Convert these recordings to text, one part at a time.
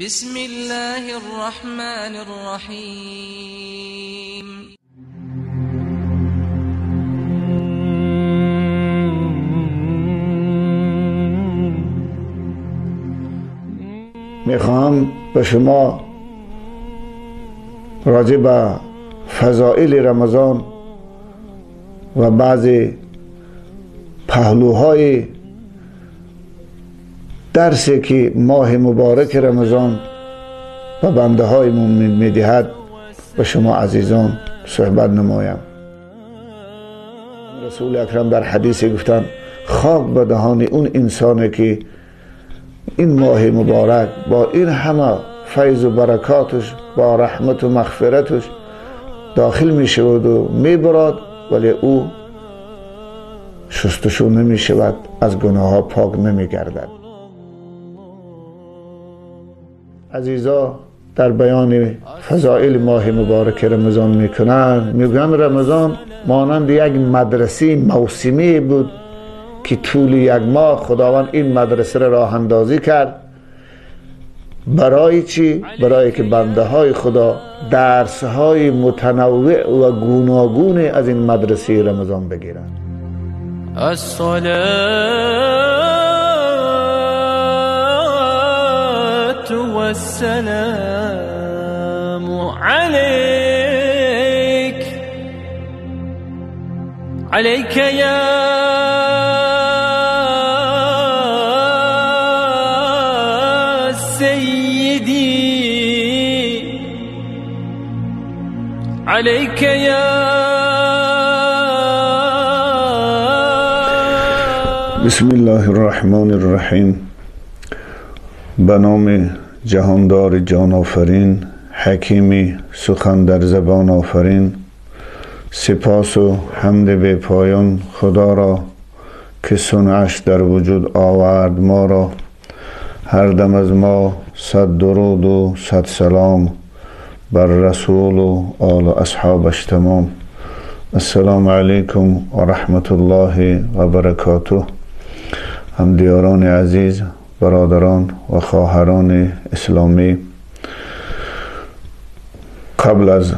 بسم الله الرحمن الرحیم. میخواهم به شما راجع به فضائل رمضان و بعضی پهلوهای درسی که ماه مبارک رمضان به بنده های مؤمن میدهد به شما عزیزان صحبت نمایم. رسول اکرم در حدیثی گفتند خاک به دهان اون انسانی که این ماه مبارک با این همه فیض و برکاتش، با رحمت و مغفرتش داخل می شود و می براد، ولی او شستشو نمی شود، از گناه ها پاک نمی گردد. عزیزا در بیان فضائل ماه مبارک رمضان میکنند، میگویند رمضان مانند یک مدرسه موسمی بود که طول یک ماه خداوند این مدرسه را راه اندازی کرد. برای چی؟ برای که بنده های خدا درس های متنوع و گوناگون از این مدرسه رمضان بگیرند. الصلاة والسلام عليك عليك يا سيدي عليك يا. بسم الله الرحمن الرحیم. به نام جهاندار جان آفرین، حکیمی سخن در زبان آفرین، سپاس و حمد بی پایان خدا را که صنعش در وجود آورد ما را. هر دم از ما صد درود و صد سلام بر رسول و آل و اصحابش تمام. السلام علیکم و رحمت الله و برکاته. همدیاران عزیز، برادران و خواهران اسلامی، قبل از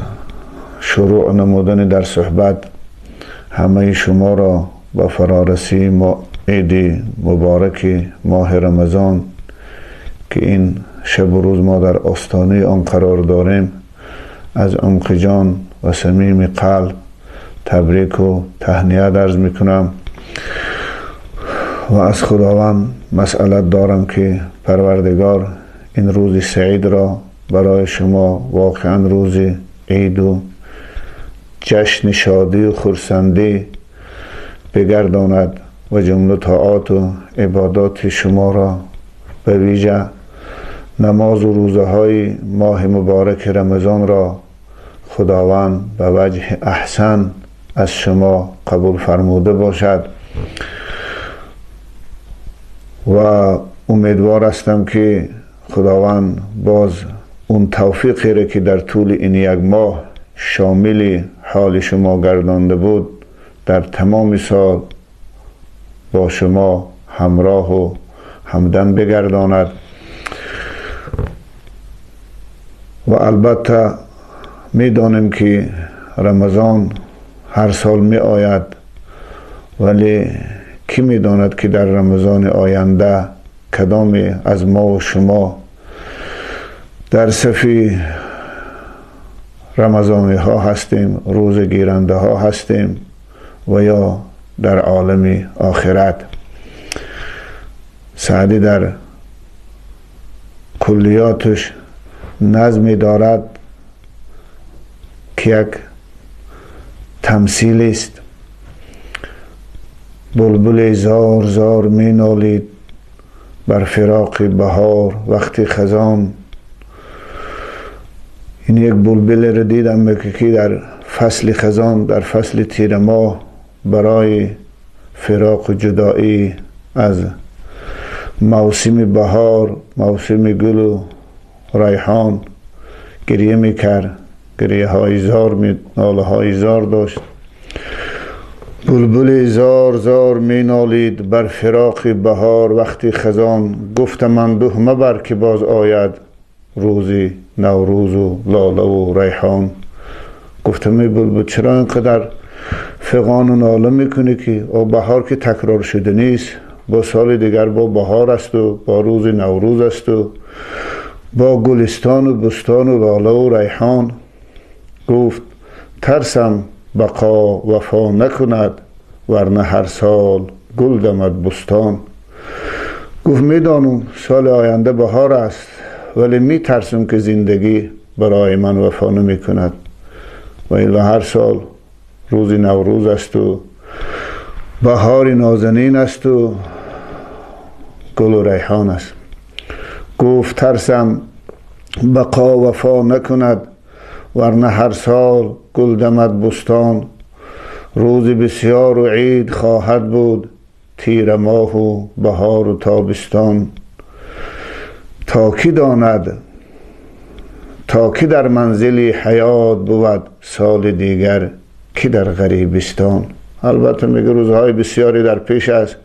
شروع نمودن در صحبت همه شما را با فرارسی عید مبارک ماه رمضان که این شب و روز ما در آستانه آن قرار داریم، از عمق جان و صمیم قلب تبریک و تهنیت عرض میکنم و از خداوند مسئلت دارم که پروردگار این روز سعید را برای شما واقعا روز عید و جشن شادی و خرسندی بگرداند و جمله طاعات و عبادات شما را به ویژه نماز و روزه های ماه مبارک رمضان را خداوند به وجه احسن از شما قبول فرموده باشد. و امیدوار هستم که خداوند باز اون توفیقی را که در طول این یک ماه شامل حال شما گردانده بود در تمام سال با شما همراه و همدم بگرداند. و البته میدانیم که رمضان هر سال می آید، ولی کی میداند که در رمضان آینده کدامی از ما و شما در صف رمضانی ها هستیم، روز گیرنده ها هستیم و یا در عالم آخرت. سعدی در کلیاتش نظمی دارد که یک تمثیل است. بلبل زار زار می نالید بر فراق بهار وقتی خزان. این یک بلبل را دیدم که در فصل خزان، در فصل تیر ماه، برای فراق و جدایی از موسم بهار، موسم گل و ریحان گریه میکرد، گریه های زار، ناله های زار داشت. بلبل زار زار می نالید بر فراق بهار وقتی خزان. گفتم اندوه مبر که باز آید، روزی نوروز و لاله و ریحان. گفتم ای بلبل چرا اینقدر فغان و ناله میکنی که بهار که تکرار شده نیست، با سال دیگر با بهار است و با روز نوروز است و با گلستان و بستان و لاله و ریحان. گفت ترسم بقا وفا نکند ورنه هر سال گل دمد بستان. گفت میدانم سال آینده بهار است، ولی میترسم که زندگی برای من وفا نمی کند و الا هر سال روز نوروز است و بهار نازنین است و گل و ریحان است. گفت ترسم بقا وفا نکند ورنه هر سال گل دمد بستان. روز بسیار و عید خواهد بود تیر ماه و بهار و تابستان. تا کی داند تا کی در منزل حیات بود سال دیگر کی در غریبستان. البته میگه روزهای بسیاری در پیش است،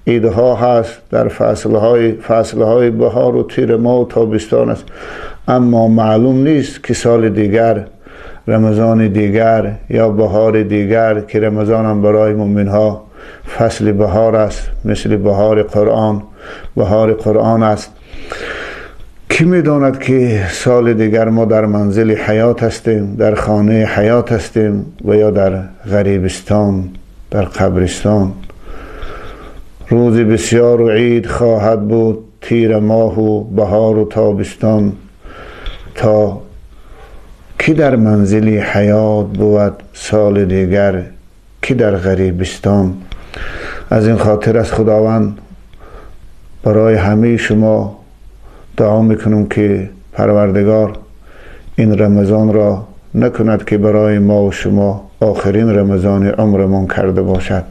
عیدها هست، در فصلهای بهار و تیر ماه و تابستان است، اما معلوم نیست که سال دیگر رمضان دیگر یا بهار دیگر، که رمضان هم برای مؤمن ها فصل بهار است، مثل بهار قرآن، بهار قرآن است. کی میداند که سال دیگر ما در منزل حیات هستیم، در خانه حیات هستیم و یا در غریبستان، در قبرستان. روز بسیار و عید خواهد بود تیر ماه و بهار و تابستان. تا کی در منزل حیات بود سال دیگر کی در غریبستان. از این خاطر از خداوند برای همه شما دعا میکنم که پروردگار این رمضان را نکند که برای ما و شما آخرین رمضان عمرمان کرده باشد،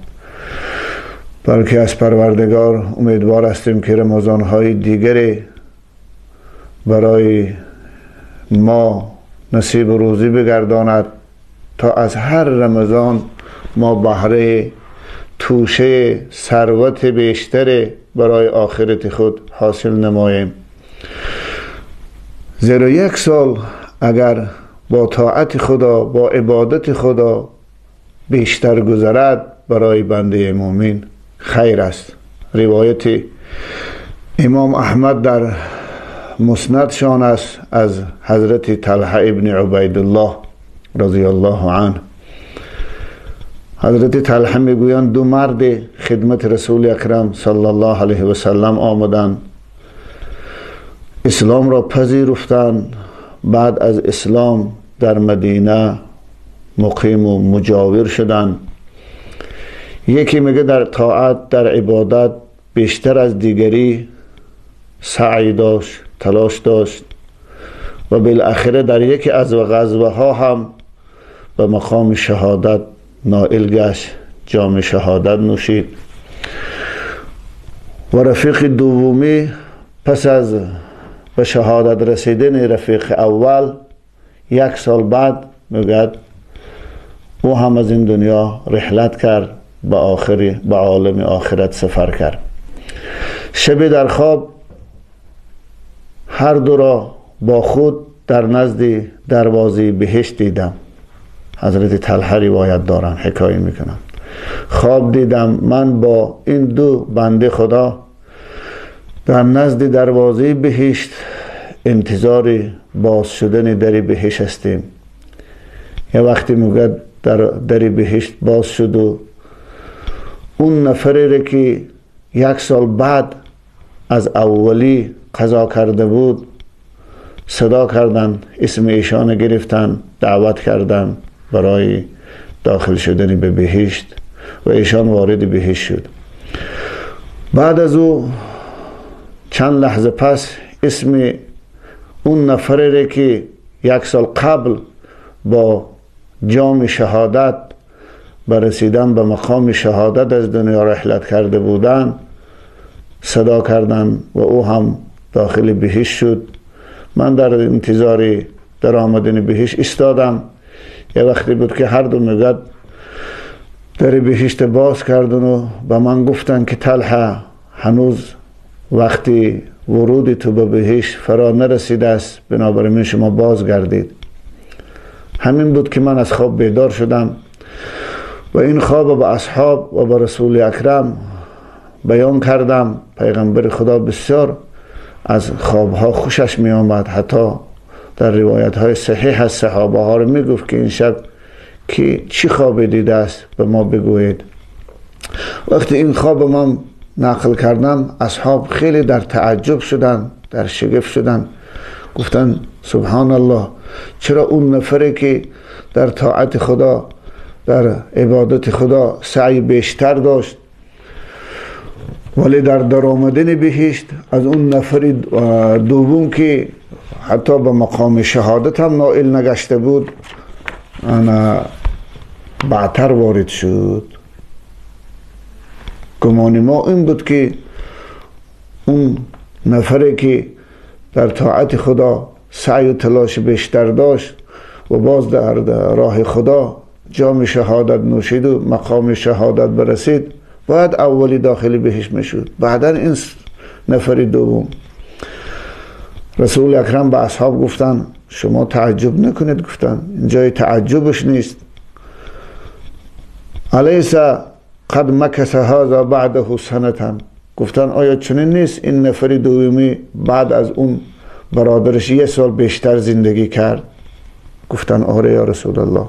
بلکه از پروردگار امیدوار هستیم که رمضانهای دیگری برای ما نصیب روزی بگرداند تا از هر رمضان ما بهره توشه ثروت بیشتر برای آخرت خود حاصل نماییم. زیرا یک سال اگر با طاعت خدا، با عبادت خدا بیشتر گذرد برای بنده مؤمن خیر است. روایت امام احمد در مسندشان است از حضرت طلحه ابن عبیدالله رضی الله عنه. حضرت طلحه میگویند دو مرد خدمت رسول اکرم صلی الله علیه و سلم آمدند، اسلام را پذیرفتند. بعد از اسلام در مدینه مقیم و مجاور شدند. یکی میگه در طاعت، در عبادت بیشتر از دیگری سعی داشت، تلاش داشت و بالاخره در یکی از غزوه ها هم به مقام شهادت نائل گشت، جام شهادت نوشید. و رفیق دومی پس از به شهادت رسیدن رفیق اول یک سال بعد میگوید او هم از این دنیا رحلت کرد، به عالم آخرت سفر کرد. شب در خواب هر دو را با خود در نزد دروازه بهشت دیدم. حضرت طلحه روایت دارن، حکایه میکنن. خواب دیدم من با این دو بنده خدا در نزد دروازه بهشت انتظار باز شدن در بهشت هستیم. یه وقتی میگه در بهشت باز شد و اون نفری را که یک سال بعد از اولی قضا کرده بود صدا کردن، اسم ایشان گرفتن، دعوت کردن برای داخل شدن به بهشت و ایشان وارد بهشت شد. بعد از او چند لحظه پس اسم اون نفری را که یک سال قبل با جام شهادت برسیدن به مقام شهادت از دنیا رحلت کرده بودن صدا کردن و او هم داخل بهشت شد. من در انتظار در آمدن بهشت ایستادم. یه وقتی بود که هر دو میگد در بهشت باز کردن و به من گفتن که طلحه هنوز وقتی ورود تو به بهشت فرا نرسیده است، بنابراین شما بازگردید. همین بود که من از خواب بیدار شدم و این خواب به اصحاب و به رسول اکرم بیان کردم. پیغمبر خدا بسیار از خوابها خوشش می آمد، حتی در روایت های صحیح از صحابه ها رو می گفت که این شب که چی خواب دیده است به ما بگویید. وقتی این خواب من نقل کردم، اصحاب خیلی در تعجب شدن، در شگفت شدن، گفتن سبحان الله، چرا اون نفری که در طاعت خدا، در عبادت خدا سعی بیشتر داشت ولی در درآمدن بهشت از اون نفر دوم که حتی به مقام شهادت هم نائل نگشته بود بعدتر وارد شد. گمان ما این بود که اون نفری که در طاعت خدا سعی و تلاش بیشتر داشت و باز در راه خدا جام شهادت نوشید و مقام شهادت برسید، باید اولی داخلی بهش میشد، بعدا این نفر دوم. رسول اکرم به اصحاب گفتن شما تعجب نکنید، گفتن اینجای تعجبش نیست. الیس قد مکث هذا بعده سنة، گفتن آیا چنین نیست این نفر دومی بعد از اون برادرش یه سال بیشتر زندگی کرد؟ گفتن آره یا رسول الله.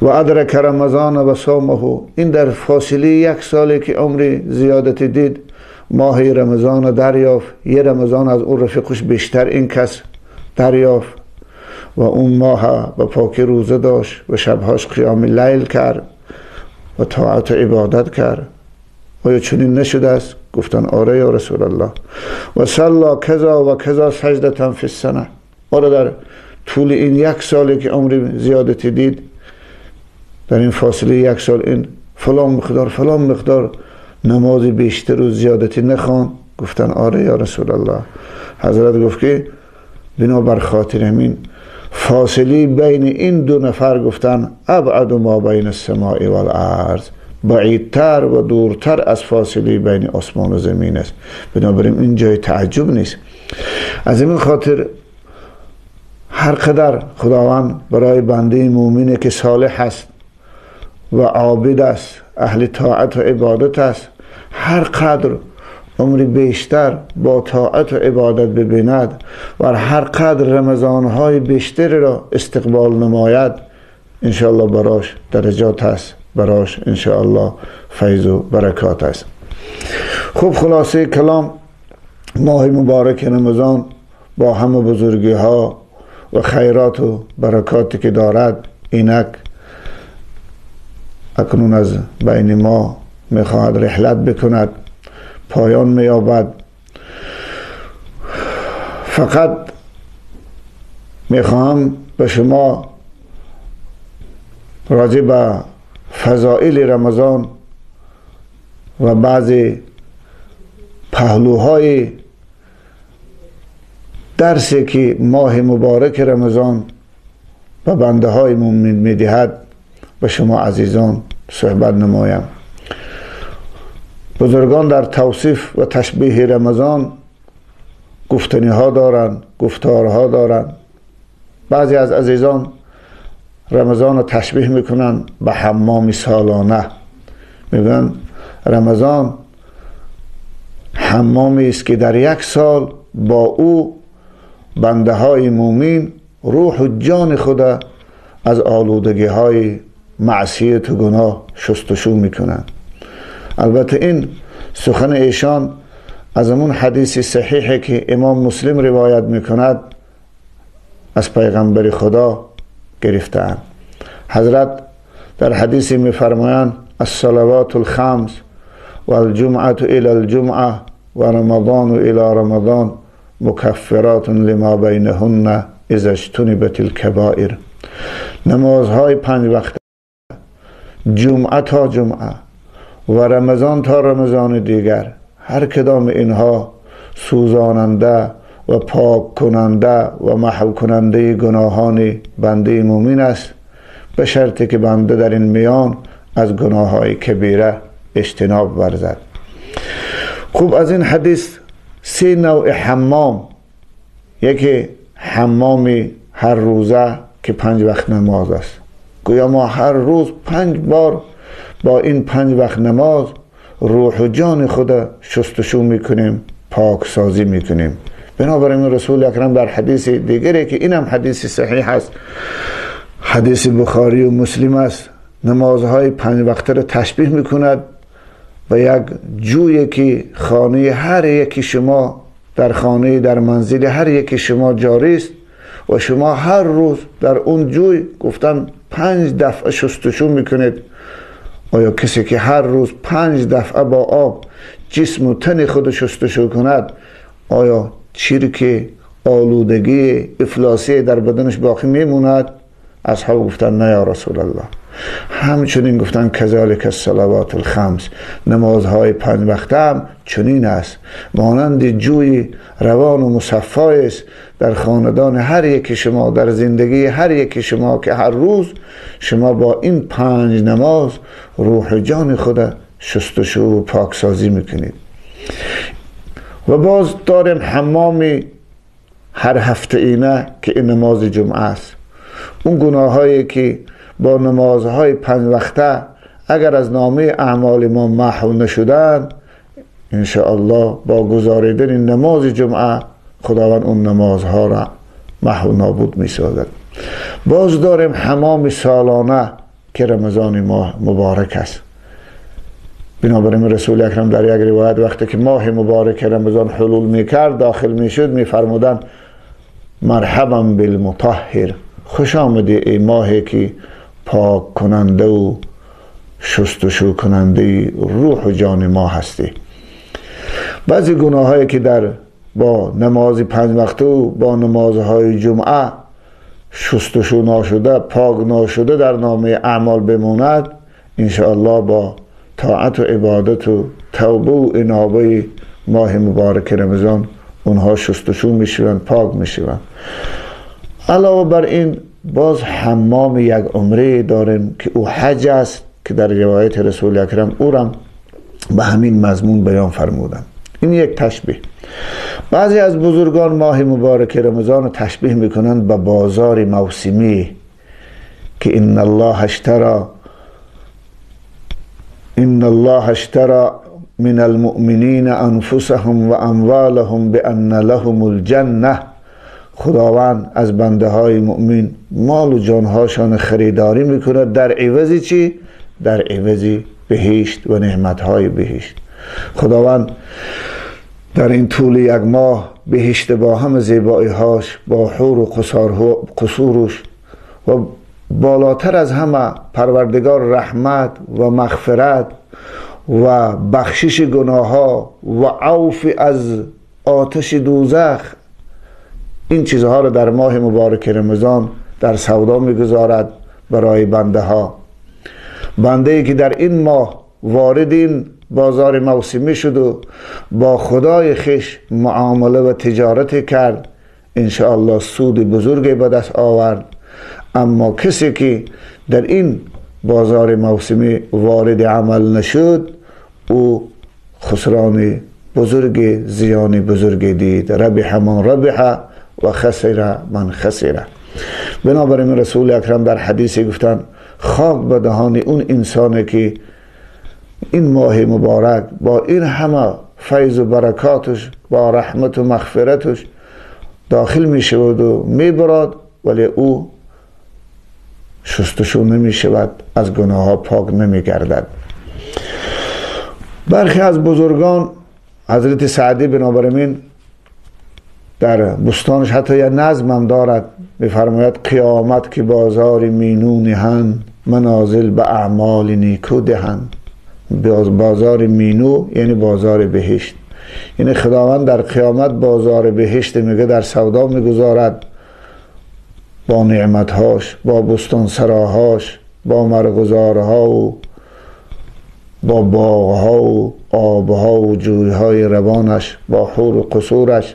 و ادرک رمضان و صومه، این در فاصله یک سالی که عمری زیادتی دید ماه رمضان دریافت، یه رمضان از اون رفیقش بیشتر این کس دریافت و اون ماه به پاکی روزه داشت و شبهاش قیام لیل کرد و طاعت و عبادت کرد. آیا چنین نشده است؟ گفتن آره یا رسول الله. و صلا کذا و کذا سجدة فی السنه، آره در طول این یک سالی که عمری زیادتی دید، در این فاصله یک سال این فلان مقدار فلان مقدار نماز بیشتر و زیادتی نخوان؟ گفتن آره یا رسول الله. حضرت گفت که بنابر خاطر همین فاصله بین این دو نفر گفتن ابعد ما بین السماء والارض، بعیدتر و دورتر از فاصله بین آسمان و زمین است. بنابراین این جای تعجب نیست. از این خاطر هر قدر خداوند برای بنده مومنه که صالح است و عابد است، اهل طاعت و عبادت است، هر قدر عمر بیشتر با طاعت و عبادت ببیند و هر قدر رمضانهای بیشتر را استقبال نماید، انشاءالله براش درجات است، براش انشاءالله فیض و برکات است. خب خلاصه کلام، ماه مبارک رمضان با همه بزرگی ها و خیرات و برکاتی که دارد، اینک اکنون از بین ما میخواهد رحلت بکند، پایان مییابد. فقط میخواهم به شما راجع به فضائل رمضان و بعضی پهلوهای درسی که ماه مبارک رمضان به بنده های مؤمن میدهد به شما عزیزان صحبت نمایم. بزرگان در توصیف و تشبیه رمضان گفتنی ها دارند، گفتارها دارند. بعضی از عزیزان رمضان رو تشبیه میکنن به حمام سالانه، میگن رمضان حمامی است که در یک سال با او بنده های مومین روح و جان خود از آلودگی های معصیت و گناه شستشو میکنند. البته این سخن ایشان از اون حدیث صحیحی که امام مسلم روایت میکند از پیغمبر خدا گرفتند. حضرت در حدیث میفرمایند الصلوات الخمس والجمعة الى الجمعة ورمضان الى رمضان مکفرات لما بینهن اذا اجتنبت الکبائر. نمازهای 5 وقت، جمعه تا جمعه و رمضان تا رمضان دیگر، هر کدام اینها سوزاننده و پاک کننده و محو کننده گناهان بنده مومن است، به شرطی که بنده در این میان از گناههای کبیره اجتناب ورزد. خوب از این حدیث سه نوع حمام، یکی حمامی هر روزه که 5 وقت نماز است. گویا ما هر روز 5 بار با این 5 وقت نماز روح و جان خود شستشو میکنیم، پاکسازی میکنیم. بنابراین رسول اکرم در حدیث دیگری که اینم حدیث صحیح است، حدیث بخاری و مسلم است، نمازهای 5 وقته را تشبیه میکند و یک جویی که خانه هر یکی شما، در خانه، در منزل هر یکی شما جاری است و شما هر روز در اون جوی گفتن 5 دفعه شستشو میکنید. آیا کسی که هر روز 5 دفعه با آب جسم و تن خود شستشو کند، آیا چرک، آلودگی، افلاسی در بدنش باقی میموند؟ اصحاب گفتن نه یا رسول الله. همچنین گفتن کذالک الصلوات الخمس، نمازهای 5 وقته هم چنین است، مانند جوی روان و مصفای است در خاندان هر یک شما، در زندگی هر یک شما، که هر روز شما با این 5 نماز روح جان خود شستشو و پاکسازی میکنید. و باز داریم حمام هر هفته اینه که این نماز جمعه است. اون گناهایی که با نمازهای 5 وقته اگر از نامه اعمال ما محو نشدن، انشاءالله با گزاریدن نماز جمعه خداوند اون نمازها را محو نابود می سازد. باز داریم حمام سالانه که رمضان ماه مبارک است. بنابراین رسول اکرم در یک روایت وقتی که ماه مبارک رمضان حلول میکرد، داخل میشد، میفرمودند مرحبا بالمطهر، خوش آمدی ای ماهی که پاک کننده و شستشو کننده روح و جان ما هستی. بعضی گناهایی که در با نماز 5 وقته و با نمازهای جمعه شستشو ناشده، پاک ناشده در نامه اعمال بماند، انشاءالله با طاعت و عبادت و توبه و انابه ماه مبارک رمضان اونها شستشو میشوند، پاک میشوند. علاوه بر این باز حمام یک عمره داریم که او حج است، که در روایت رسول اکرم او را به همین مضمون بیان فرمودن. این یک تشبیه. بعضی از بزرگان ماه مبارک رمضان رو تشبیه میکنند به بازار موسمی که ان الله اشترى من المؤمنین انفسهم و اموالهم بان لهم الجنه. خداوند از بنده های مؤمن مال و جانهاشان خریداری میکنه در عوض چی؟ در عوض بهشت و نعمتهای بهشت. خداوند در این طول یک ماه بهشت با همه زیبایی هاش، با حور و قصورش و بالاتر از همه پروردگار رحمت و مغفرت و بخشش گناه ها و عفو از آتش دوزخ، این چیزها رو در ماه مبارک رمضان در سودا میگذارد برای بنده ها. بنده ای که در این ماه وارد این بازار موسمی شد و با خدای خیش معامله و تجارت کرد، انشاءالله سود بزرگی به دست آورد. اما کسی که در این بازار موسمی وارد عمل نشد، او خسران بزرگ، زیان بزرگ دید. ربح من ربح و خسر من خسر. بنابراین رسول اکرم در حدیثی گفتن خاک به دهان اون انسانی که این ماه مبارک با این همه فیض و برکاتش، با رحمت و مغفرتش داخل می شود و می براد، ولی او شستشو نمی شود، از گناه ها پاک نمی گردد. برخی از بزرگان، حضرت سعدی بنابراین در بستانش حتی یه نظم هم دارد، میفرماید قیامت که بازار مینو نهند، منازل به اعمال نیکو دهند. بازار مینو یعنی بازار بهشت، یعنی خداوند در قیامت بازار بهشت میگه در سودا میگذارد با نعمتهاش، با بستان سراهاش، با مرغزارها و با باغها و آبها و جویهای روانش، با حور و قصورش.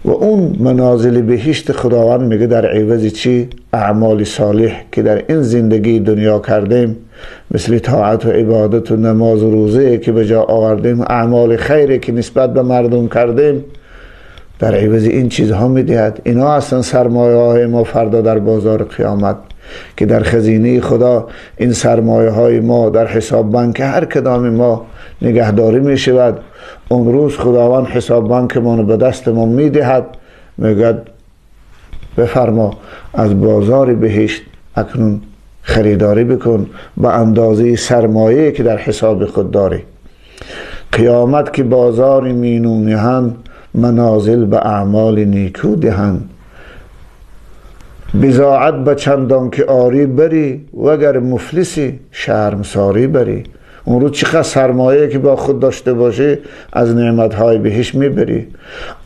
و اون منازل بهشت خداوند میگه در عوض چی؟ اعمال صالح که در این زندگی دنیا کردیم، مثل طاعت و عبادت و نماز و روزه که به جا آوردیم، اعمال خیری که نسبت به مردم کردیم، در عوض این چیزها میدهد. اینا اصلا سرمایه های ما فردا در بازار قیامت که در خزینه خدا این سرمایه های ما در حساب بانک هر کدام ما نگهداری می شود. اون روز خداوند حساب بانک ما به دست ما میدهد، میگد بفرما از بازار بهشت اکنون خریداری بکن به اندازه سرمایه که در حساب خود داری. قیامت که بازار مینو نهند، منازل به اعمال نیکو دهند. بضاعت به چندان که آری بری، وگر مفلسی شرمساری بری. اون روز چقدر سرمایه که با خود داشته باشی از نعمتهای بهش میبری،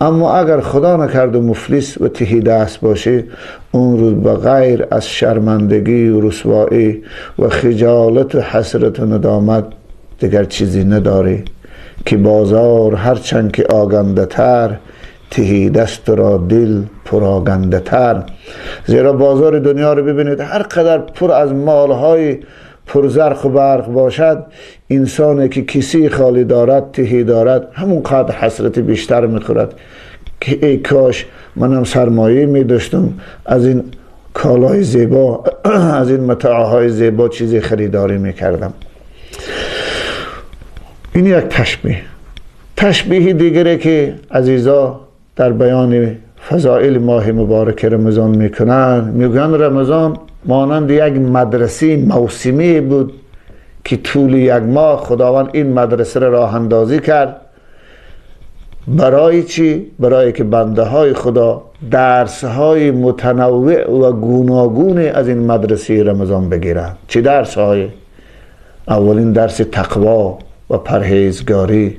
اما اگر خدا نکرد و مفلس و تهی دست باشی، اون روز به غیر از شرمندگی و رسوایی و خجالت و حسرت و ندامت دیگر چیزی نداری. که بازار هرچند که آگنده تر، تهی دست را دل پراگنده تر. زیرا بازار دنیا رو ببینید، هر قدر پر از مالهای پر زرق و برق باشد، انسانی که کیسه خالی دارد، تهی دارد، همون قدر حسرت بیشتر میخورد که ای کاش منم سرمایه میداشتم، از این کالای زیبا، از این متاعهای زیبا چیزی خریداری میکردم. این یک تشبیه. تشبیه دیگری که عزیزا در بیان فضائل ماه مبارک رمضان میکنن، میگن رمضان مانند یک مدرسه موسمی بود که طول یک ماه خداوند این مدرسه را راه اندازی کرد. برای چی؟ برای که بنده های خدا درس های متنوع و گوناگون از این مدرسه رمضان بگیرند. چه درس های؟ اولین درس تقوا و پرهیزگاری،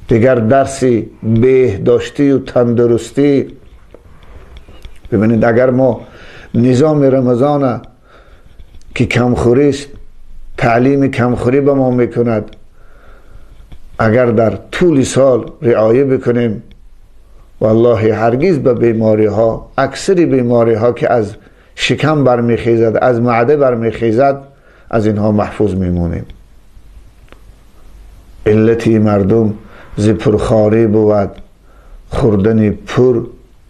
دیگر درس بهداشتی و تندرستی. ببینید اگر ما نظام رمضان که کمخوری است، تعلیم کمخوری به ما میکند، اگر در طول سال رعایه بکنیم، والله هرگز به بیماری ها، اکثر بیماری ها که از شکم برمیخیزد، از معده برمیخیزد، از اینها محفوظ میمونیم. علتی مردم ز پرخواری بود، خوردن پر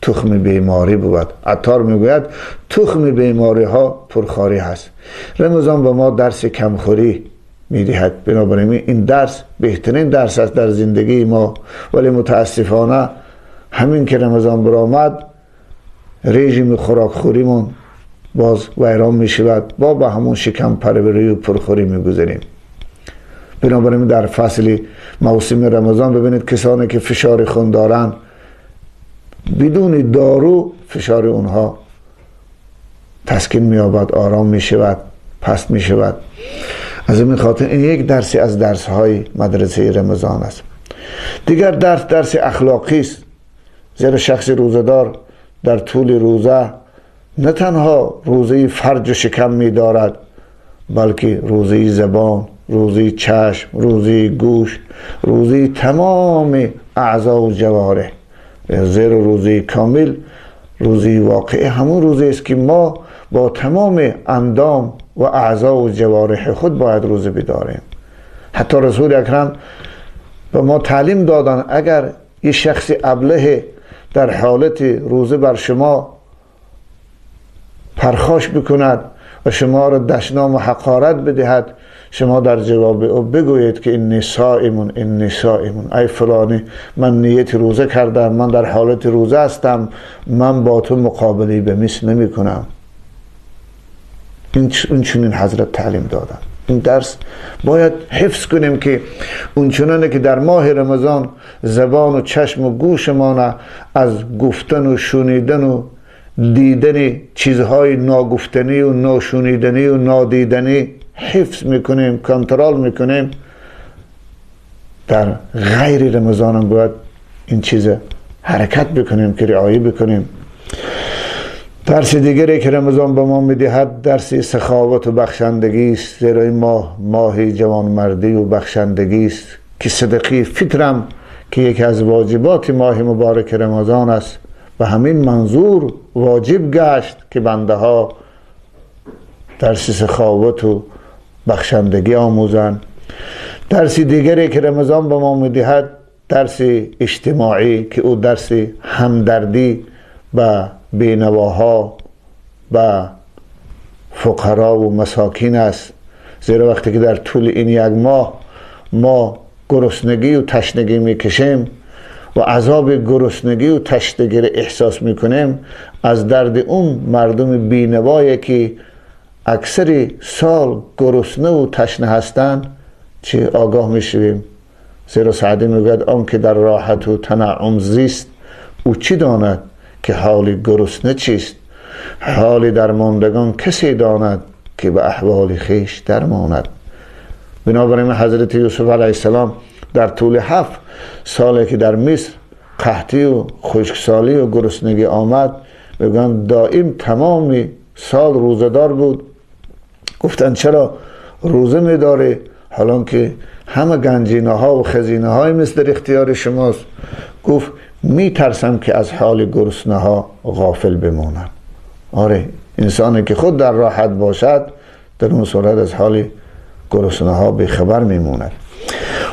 تخم بیماری بود. عطار میگوید تخم بیماری ها پرخواری هست. رمضان به ما درس کمخوری میدهد. بنابراین این درس بهترین درس است در زندگی ما، ولی متاسفانه همین که رمضان برآمد رژیم خوراکخوریمون باز ویران میشود، با به همون شکم پروری و پرخوری میگذریم. بنابراین در فصل موسم رمضان ببینید کسانی که فشار خون دارند، بدون دارو فشار اونها تسکین می‌یابد، آرام می‌شود، پست می‌شود. از این خاطر این یک درسی از درس‌های مدرسه رمضان است. دیگر درس، درس اخلاقی است. زیرا شخص روزه‌دار در طول روزه نه تنها روزه فرج و شکم می‌دارد، بلکه روزه زبان، روزه چشم، روزه گوش، روزه تمام اعضا و جوارح. زیرا روزه کامل، روزه واقعی همون روزه است که ما با تمام اندام و اعضا و جوارح خود باید روزه بداریم. حتی رسول اکرم به ما تعلیم دادن اگر یه شخص ابله در حالت روزه بر شما پرخاش بکند و شما را دشنام و حقارت بدهد، شما در جواب او بگویید که انی صائمون، انی صائمون، ای فلانی من نیت روزه کردم، من در حالت روزه هستم، من با تو مقابله به مثل نمی کنم. این چنین حضرت تعلیم دادن. این درس باید حفظ کنیم که اون چنانه که در ماه رمضان زبان و چشم و گوشمان از گفتن و شنیدن و دیدن چیزهای ناگفتنی و ناشنیدنی و نادیدنی حفظ میکنیم، کنترل میکنیم، در غیر رمضان هم باید این چیز حرکت بکنیم که رعایه بکنیم. درس دیگری که رمضان به ما میدهد درس سخاوت و بخشندگی است. زیرا این ماه، ماه جوانمردی و بخشندگی است که صدقه فطرم که یکی از واجبات ماه مبارک رمضان است، به همین منظور واجب گشت که بنده ها درس سخاوت و بخشندگی آموزند. درس دیگری که رمضان به ما میدهد درس اجتماعی که او درس همدردی به بینواها، به فقرا و مساکین است. زیرا وقتی که در طول این یک ماه ما گرسنگی و تشنگی میکشیم و عذاب گرسنگی و تشنگی را احساس میکنیم، از درد اون مردم بینوایی که اکثر سال گرسنه و تشنه هستند چه آگاه میشویم. زیرا سعدی میگوید آن که در راحت و تنعم زیست، او چی داند که حال گرسنه چیست؟ حال درماندگان کسی داند که به احوال خویش درماند. بنابراین حضرت یوسف علیه السلام در طول 7 ساله که در مصر قحطی و خشکسالی و گرسنگی آمد، میگن دائم تمام سال روزه‌دار بود. گفتن چرا روزه میداره حالان که همه گنجینه ها و خزینه های مثل در اختیار شماست؟ گفت میترسم که از حال گرسنه ها غافل بمانم. آره، انسانی که خود در راحت باشد در اون صورت از حال گرسنه ها بیخبر میموند.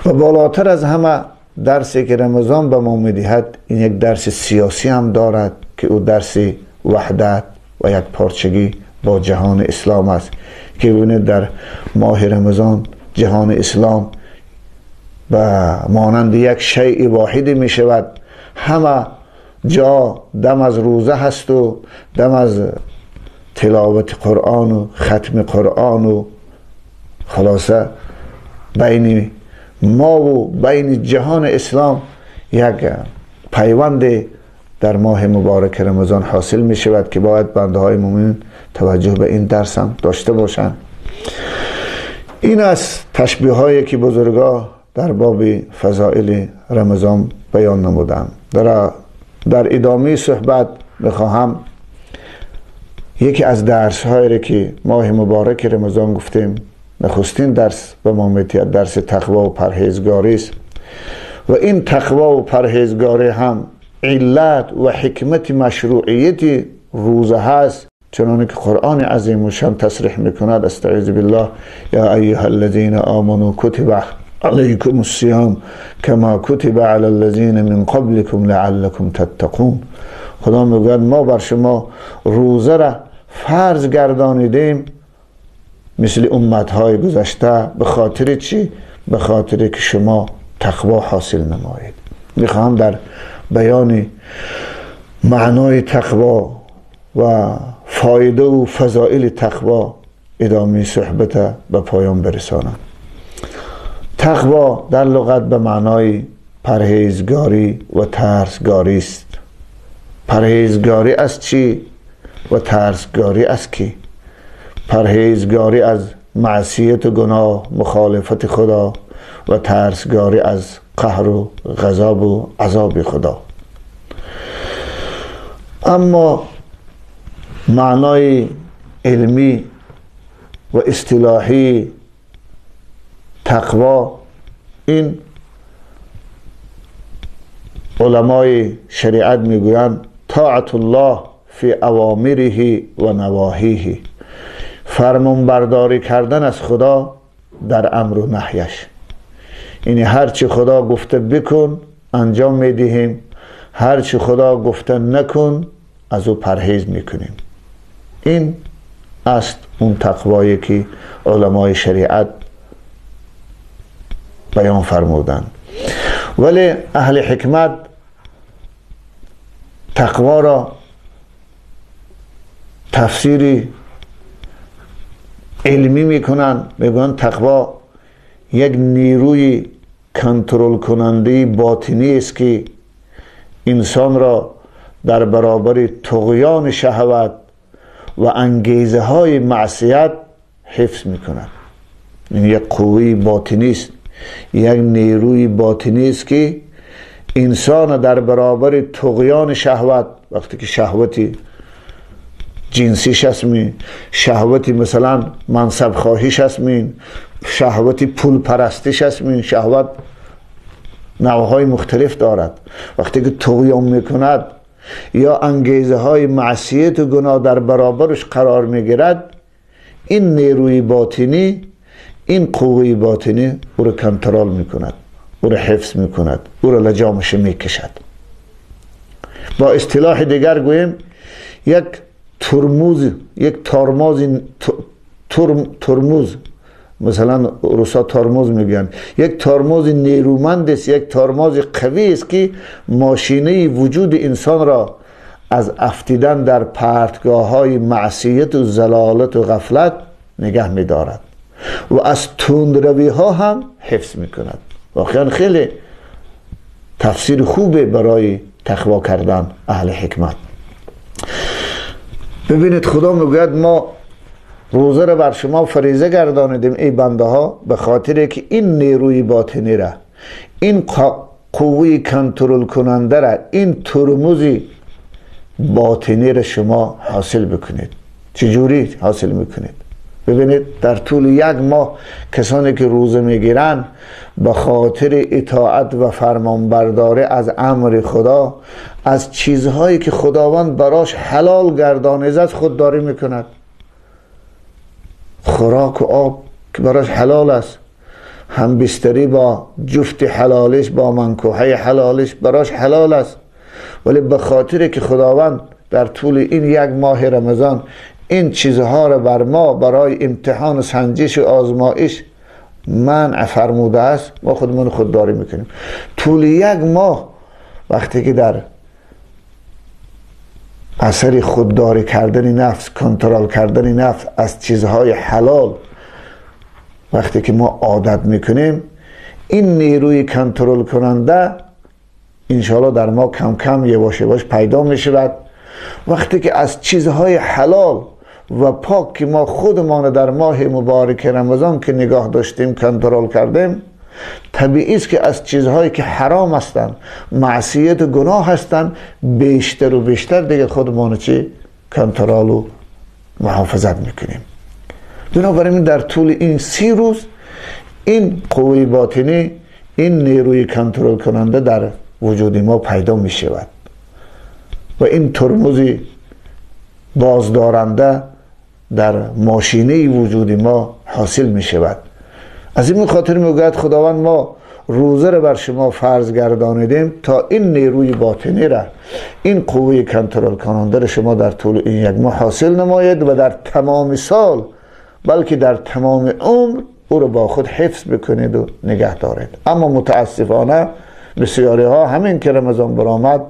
و بالاتر از همه درسی که رمضان به ما میدهد این یک درس سیاسی هم دارد که او درس وحدت و یک پارچگی با جهان اسلام است که ببینید در ماه رمضان جهان اسلام به مانند یک شیء واحد می شود. همه جا دم از روزه هست و دم از تلاوت قرآن و ختم قرآن و خلاصه بین ما و بین جهان اسلام یک پیوند در ماه مبارک رمضان حاصل می شود که باید بنده های مومن توجه به این درس هم داشته باشند. این از تشبیه هایی که بزرگا در باب فضائل رمضان بیان نمودند. در ادامه صحبت میخواهم یکی از درس هایی که ماه مبارک رمضان گفتیم نخستین درس به ما می‌دهد درس تقوا و پرهیزگاری است و این تقوا و پرهیزگاری هم علت و حکمت مشروعیت روزه هست، چنانکه که قرآن عظیم الشان تصریح میکند: استعیذ بالله یا ایها الذین آمنوا کتب علیکم الصیام کما کتب علی الذین من قبلکم لعلکم تتقون. خدا میگوید ما بر شما روزه را فرض گردانیدیم مثل امتهای گذشته، به خاطر چی؟ به خاطر که شما تقوا حاصل نمایید. میخواهم در بیان معنای تقوا و فایده و فضائل تقوا ادامه صحبت به پایان برسانم. تقوا در لغت به معنای پرهیزگاری و ترسگاری است. پرهیزگاری از چی و ترسگاری از کی؟ پرهیزگاری از معصیت و گناه، مخالفت خدا، و ترسگاری از قهر و غضب و عذاب خدا. اما معنای علمی و اصطلاحی تقوا، این علمای شریعت میگویند طاعت الله فی اوامره و نواهیه، فرمان برداری کردن از خدا در امر و نهیش. یعنی هرچی خدا گفته بکن انجام میدهیم، هرچی خدا گفته نکن از او پرهیز میکنیم. این است اون تقوایی که علمای شریعت بیان فرمودند. ولی اهل حکمت تقوا را تفسیر علمی میکنن، میگن تقوا یک نیروی کنترل کننده باطنی است که انسان را در برابر طغیان شهوت و انگیزه های معصیت حفظ میکند. این یک قوه باطنی است، یک نیروی باطنی است که انسان در برابر طغیان شهوت، وقتی که شهوتی جنسیش هست، شهوتی مثلا منصب خواهیش هست، شهوتی پول پرستیش هست، شهوت نوعهای مختلف دارد. وقتی که طغیان میکند یا انگیزه های معصیت و گناه در برابرش قرار میگیرد، این نیروی باطنی این قوه باطنی او را کنترل میکند، او را حفظ میکند، او را لجامش میکشد. با اصطلاح دیگر گوییم یک ترمز، یک ترمز، ترمز، مثلا روسا ترمز میگن، یک ترمز نیرومند است، یک ترمز قوی است که ماشینه وجود انسان را از افتیدن در پرتگاه های معصیت و ضلالت و غفلت نگه میدارد و از تندروی ها هم حفظ میکند. واقعا خیلی تفسیر خوبه برای تقوا کردن اهل حکمت. ببینید خدا میگوید ما روزه را بر شما فریضه گردانیدیم ای بنده ها، به خاطر که این نیروی باطنی را، این قوه کنترل کننده را، این ترمز باطنی را شما حاصل بکنید. چجوری حاصل میکنید؟ ببینید در طول یک ماه کسانی که روزه میگیرن به خاطر اطاعت و فرمانبرداری از امر خدا، از چیزهایی که خداوند براش حلال گردانیده است خودداری میکند. خوراک و آب که براش حلال است، هم بستری با جفت حلالش، با منکوحه حلالش براش حلال است، ولی به خاطر که خداوند در طول این یک ماه رمضان این چیزها را بر ما برای امتحان و سنجش و آزمایش منع فرموده است، ما خودمون خودداری میکنیم. طول یک ماه وقتی که در اثر خودداری کردن نفس، کنترل کردن نفس از چیزهای حلال وقتی که ما عادت میکنیم، این نیروی کنترل کننده انشاءالله در ما کم کم یواش یواش پیدا میشود. وقتی که از چیزهای حلال و پاک که ما خودمان در ماه مبارک رمضان که نگاه داشتیم کنترل کردیم، طبیعی است که از چیزهایی که حرام هستند، معصیت و گناه هستند، بیشتر و بیشتر دیگه خودمان چی کنترل و محافظت میکنیم. بنابراین در طول این 30 روز این قوه باطنی، این نیروی کنترل کننده در وجود ما پیدا می شود و این ترمز بازدارنده در ماشینه وجود ما حاصل می شود. از این خاطر میگوید خداوند ما روزه را بر شما فرض گردانیدیم تا این نیروی باطنی را، این قوه کنترل کننده را شما در طول این یک ماه حاصل نمایید و در تمام سال، بلکه در تمام عمر او را با خود حفظ بکنید و نگه دارید. اما متاسفانه بسیاری ها همین که رمضان برآمد،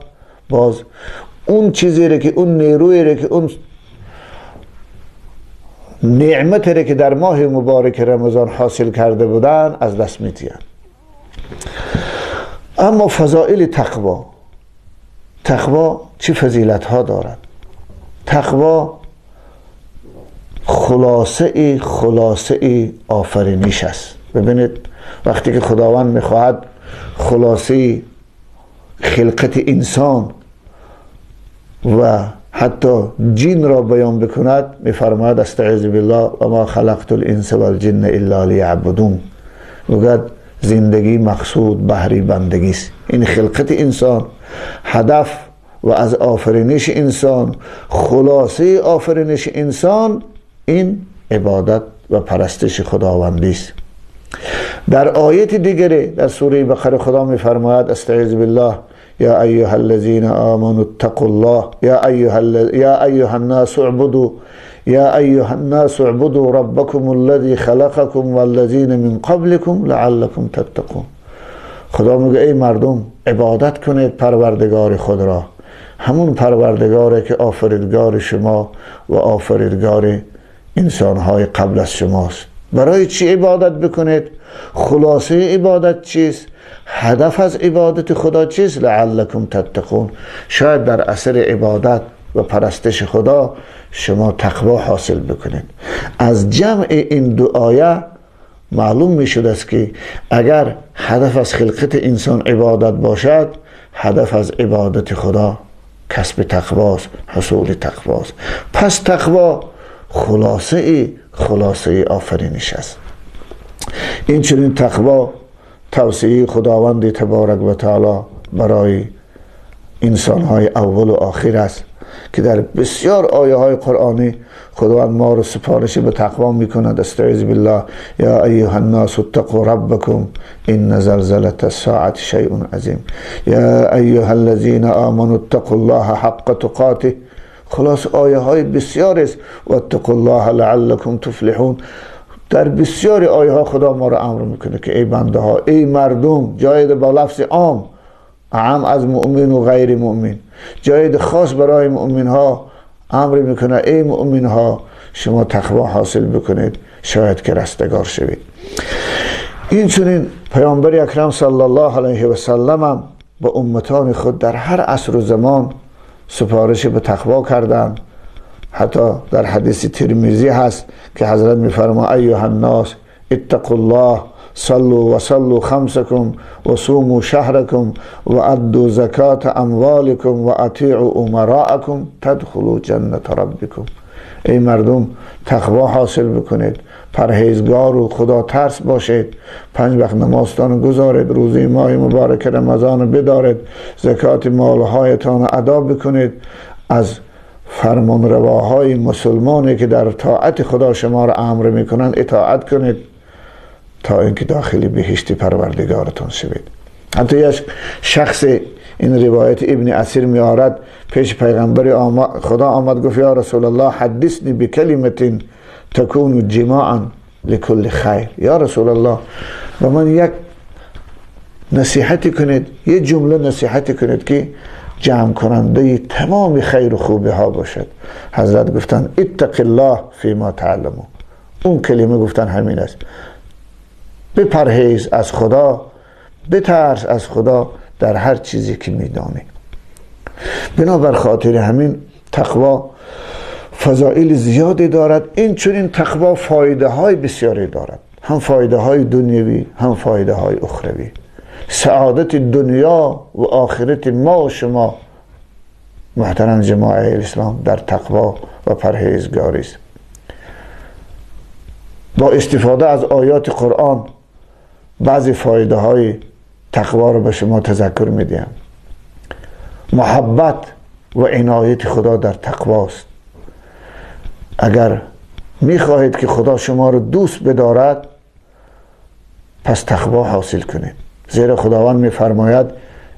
باز اون چیزی را که، اون نیرویی را که، اون نعمتی را که در ماه مبارک رمضان حاصل کرده بودن از دست میدین. اما فضائل تقوا، تقوا چه فضیلت ها دارد؟ تقوا خلاصه خلاصه آفرینش است. ببینید وقتی که خداوند میخواهد خلاصه خلقت انسان و حتی جن را بیان بکند، میفرماید استعیذ بالله و ما خلقت الانس والجن الا لیعبدون. میگوید زندگی مقصود بهری بندگی است. این خلقت انسان، هدف و از آفرینش انسان، خلاصه آفرینش انسان این عبادت و پرستش خداوندی است. در آیت دیگری در سوره بقره خدا میفرماید استعیذ بالله یا ایها الذین آمنوا اتقوا الله یا ایها الناس اعبدوا یا ایها الناس اعبدوا ربکم الذی خلقکم والذین من قبلکم لعلکم تتقون. خدا میگه ای مردم عبادت کنید پروردگار خود را، همون پروردگاره که آفریدگار شما و آفریدگار انسانهای قبل از شماست. برای چی عبادت بکنید؟ خلاصه عبادت چیست؟ هدف از عبادت خدا چیست؟ لعلکم تتقون. شاید در اثر عبادت و پرستش خدا شما تقوا حاصل بکنید. از جمع این دو آیه معلوم می شده است که اگر هدف از خلقت انسان عبادت باشد، هدف از عبادت خدا کسب تقواست، حصول تقواست. پس تقوا خلاصه آفرینش است. این چنین تقوا توصیه خداوند تبارک و تعالی برای انسانهای اول و آخر است. که در بسیار آیه های قرآنی خداوند ما رو سفارش به تقوا میکند. استعیذ بالله یا ایها الناس اتقوا ربکم ان زلزلة الساعة شیء عظیم یا ایها الذین آمنوا اتقوا الله حق تقاته. خلاص آیه های بسیار است. و اتقوا الله لعلکم تفلحون. در بسیار آیه ها خدا ما رو امر میکنه که ای بنده ها، ای مردم، جای با لفظ عام، عام از مؤمن و غیر مؤمن، جای خاص برای مؤمن ها امر میکنه ای مؤمن ها شما تقوا حاصل بکنید شاید که رستگار شوید. این چنین پیامبر اکرم صلی الله علیه و سلم هم با امتان خود در هر عصر و زمان سفارش به تقوا کردند. حتی در حدیث ترمذی هست که حضرت میفرما ایها الناس اتقوا الله صلوا وصلوا خمسكم وصوموا شهركم وأدوا زكاة اموالكم واطيعوا امراءكم تدخلوا جنة ربكم. ای مردم تقوا حاصل بکنید، پرهیزگار و خدا ترس باشید، 5 وقت نمازتان گذارید، روزی ماه مبارک رمضان بدارید، زکات مالهایتان ادا بکنید، از فرمانرواهای مسلمانی که در طاعت خدا شما را امر میکنند اطاعت کنید تا اینکه داخل بهشت پروردگارتان شوید. حتی یک شخص، این روایت ابن اسیر میارد، پیش پیغمبر خدا آمد گفت یا رسول الله حدثنی بکلمة تکون جماعا لکل خیر. یا رسول الله به من یک نصیحتی کنید، یک جمله نصیحتی کنید که جمع کننده تمام خیر و خوبی ها باشد. حضرت گفتن اتق الله فیما تعلمون. اون کلمه گفتن همین است، بپرهیز از خدا، بترس از خدا در هر چیزی که میدانی. بنابر خاطر همین تقوا فضائل زیادی دارد. این چنین تقوا فایده های بسیاری دارد، هم فایده های دنیوی هم فایده های اخروی. سعادت دنیا و آخرت ما و شما محترم جماعه اسلام در تقوا و پرهیزگاری است. با استفاده از آیات قرآن بعضی فایده های تقوا رو به شما تذکر میدیم. محبت و عنایت خدا در تقواست. اگر میخواهید که خدا شما رو دوست بدارد پس تقوا حاصل کنید، زیرا خداوند میفرماید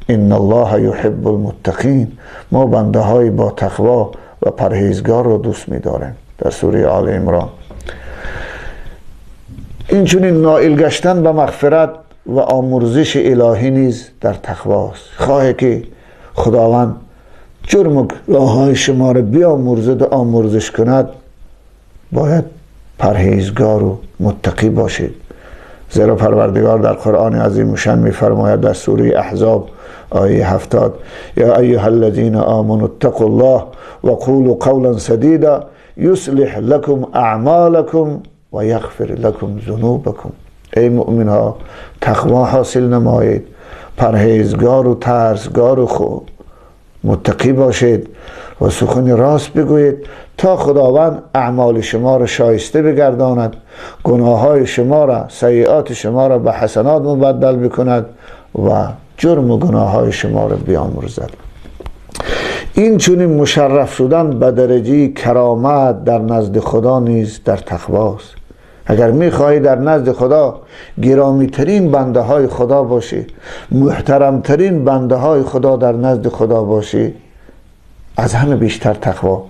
ان الله یحب المتقین. ما بنده های با تقوا و پرهیزگار رو دوست میداریم، در سوره آل عمران. این چنین نائل گشتن به مغفرت و آمرزش الهی نیز در تقواست. خواهی که خداوند جرم و گناه‌های شما را بیامرزد و آمرزش کند، باید پرهیزگار و متقی باشید. زیرا پروردگار در قرآن عظیم الشان می‌فرماید در سوره احزاب آیه 70 یا ایها الذین آمنوا اتقوا الله وقولوا قولا سدیدا یصلح لکم اعمالکم و یغفر لکم ذنوبکم. ای مؤمن ها تقوا حاصل نمایید، پرهیزگار و ترسگار و خود متقی باشید و سخن راست بگویید تا خداوند اعمال شما را شایسته بگرداند، گناههای شما را، سیئات شما را به حسنات مبدل بکند و جرم و گناههای شما را بیامرزد. این چنین مشرف شدن به درجه کرامت در نزد خدا نیز در تقواست. اگر میخواهی در نزد خدا گرامی ترین بنده های خدا باشی، محترم ترین بنده های خدا در نزد خدا باشی، از همه بیشتر تقوا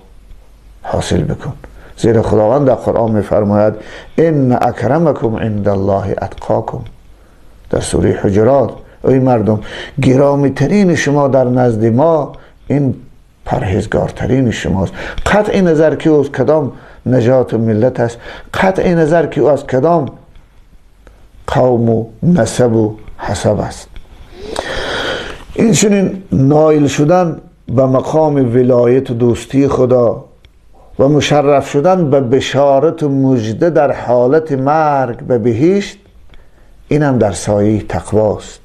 حاصل بکن. زیرا خداوند در قرآن میفرماید ان اکرمکم عند الله اتقاکم، در سوره حجرات. ای مردم، گرامی ترین شما در نزد ما این پرهیزگارترین شماست. قطع نظر که او از کدام نجات و ملت است، قطع نظر که او از کدام قوم و نسب و حسب است. این چنین نایل شدن به مقام ولایت و دوستی خدا و مشرف شدن به بشارت و مژده در حالت مرگ به بهشت، این هم در سایه تقواست.